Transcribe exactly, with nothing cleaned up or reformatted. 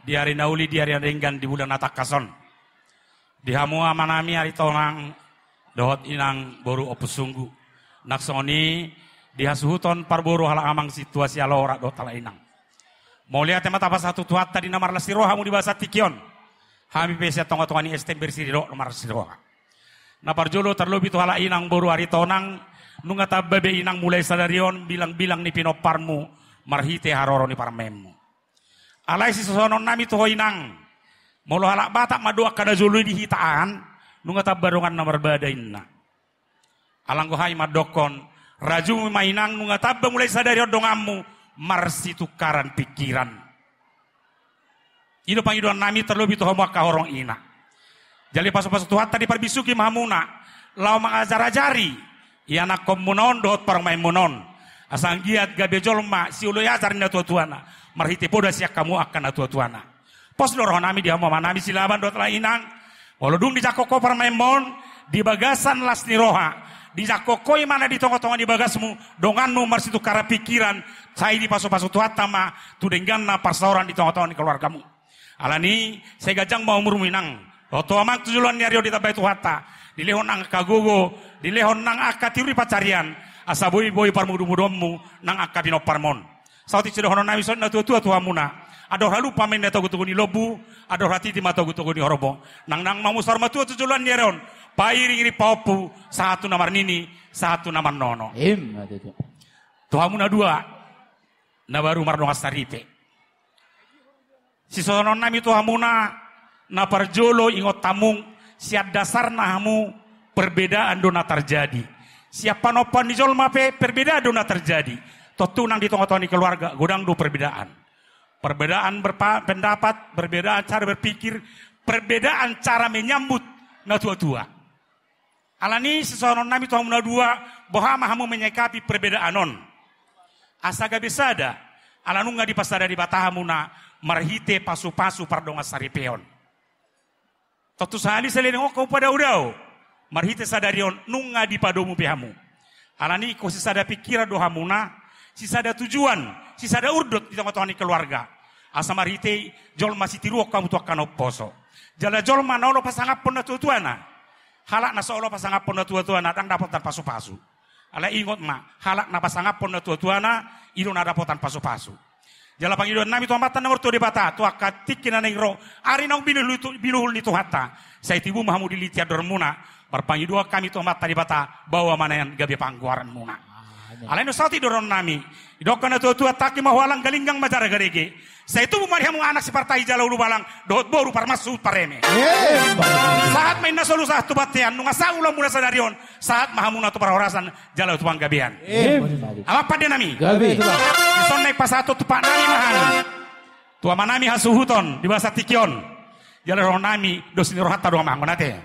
Di ari na uli, di ari na denggan, di bulan na tangkas on. Di hamu amanami Aritonang dohot inang boru Ompusunggu. Nang songon i di hasuhuton parboru halak amang sintua sialora dohot halak inang. Mauliate ma tapasahat tu Tuhanta di na marlas ni roha hamu di bagasan tingki on. Hami pe sian tongatonga ni S T M Bersiri do marlas ni roha. Na parjolo tarlobi tu halak inang boru Aritonang, nunga tamba be inang mulai sadari on bilangbilang ni pinomparmu marhite haroro ni parumaenmu. Alai sisosohonon nami tu ho inang, molo halak Batak mandok angka na jolo i di hita an, nunga tamba dongan na marbada inna. Alai anggo hami mandokkon, rajumi ma inang nunga tamba mulai sadari on donganmu marsitukaran pingkiran. I do pangidoan nami tarlobi tu hamu angka horong ina. Jala dipasupasu Tuhanta diparbisuhi ma hamuna laho mangajarajari ianakkonmuna on dohot parumaenmuna on. Asa anggiat gabe jolma sioloi ajar ni natuatuana marhite poda sian hamu angka natuatuana. Pos do rohanami di hamu amanami Silaban dohot halak inang. Molo dung dijangkon ho parumaenmon di bagasan las ni roha, dijangkon ho imana di tongatonga ni bagasmu, donganmu marsitukaran pingkiran, sai dipasupasu Tuhanta ma tu dengganna parsaoran di tongatonga ni keluargamu. Alani i sai ganjang ma umurmu inang. Dohot ho amang tu joloan ni ari on ditambai Tuhanta, dilehon nang angka gogo, dilehon nang angka tiur ni pansarian, asa boi boi parmudumuduonmu nang angka pinomparmon. Saotik sidohononnami songon natuatua tu hamuna. Andor halumpang ma inna togutogu ni lombu, andor hatiti ma togutogu ni horbo. Nangnang ma hamu saur matua tu joloan ni ari on, pairingiring pahompu, sahat tu na marnini, sahat tu na marnono. Ima tutu. Tu hamu na dua na baru mardongan saripe. Sisohononnami tu hamuna, na parjolo ingot hamu, sian dasarna hamu perbedaan do na tarjadi. Sian panompoan ni jolma pe perbedaan do na tarjadi. Tontu nang di tongatonga ni keluarga godang do perbedaan. Perbedaan berpa-, pendapat, perbedaan cara berpikir, perbedaan cara menyambut natuatua. Alani i sisohononnami tu hamu na dua, boha ma hamu menyikapi perbedaan on. Asa gabe sada, ala nunga dipasada Debata hamuna marhite pasupasu pardongan saripeon. Tontu sahali saleleng on hamu padaodao marhite sadari on nunga dipadomu be hamu. Alani i ingkon sisada pingkiran do hamuna, sisada tujuan, sisada urdot di tongatonga ni keluarga. Asa marhite i jolma sitiruon hamu tu angka na umposo. Jala jolma na olo pasangaphon natuatuana. Halak na so olo pasangaphon natuatuana ndang dapotan pasupasu. Alai ingot ma, halak na pasangaphon natuatuana, i do na dapotan pasupasu. Jala pangidoannami tu Amanta na martua Debata, tu angka tingki na naeng ro, ari naung binuhul, binuhul ni Tuhanta, sai tibu ma hamu diliti andormuna. Marpangidoan hami tu Amanta Debata, baoa ma nian gabe panggoaranmuna. Amin. Alai na saotik do rohanami, didok angka natuatua, tangki ma hualang, galinggang ma jala garege. Sai tubu ma di hamu anak sipartahi jala ulubalang, dohot boru parmasu pareme. Ima. Sahat ma inna solu sahat tu bontean, nunga sahat ulaonmuna sadari on, sahat ma hamuna tu parhorasan jala tu panggabean. Ima. Amang pandenami. Gabe. Dison naeng pasahathon tu patnami ma hami. Tu amanami hasuhuton di bagasan tingki on. Jala rohanami dos ni rohanta do amang, mauliate.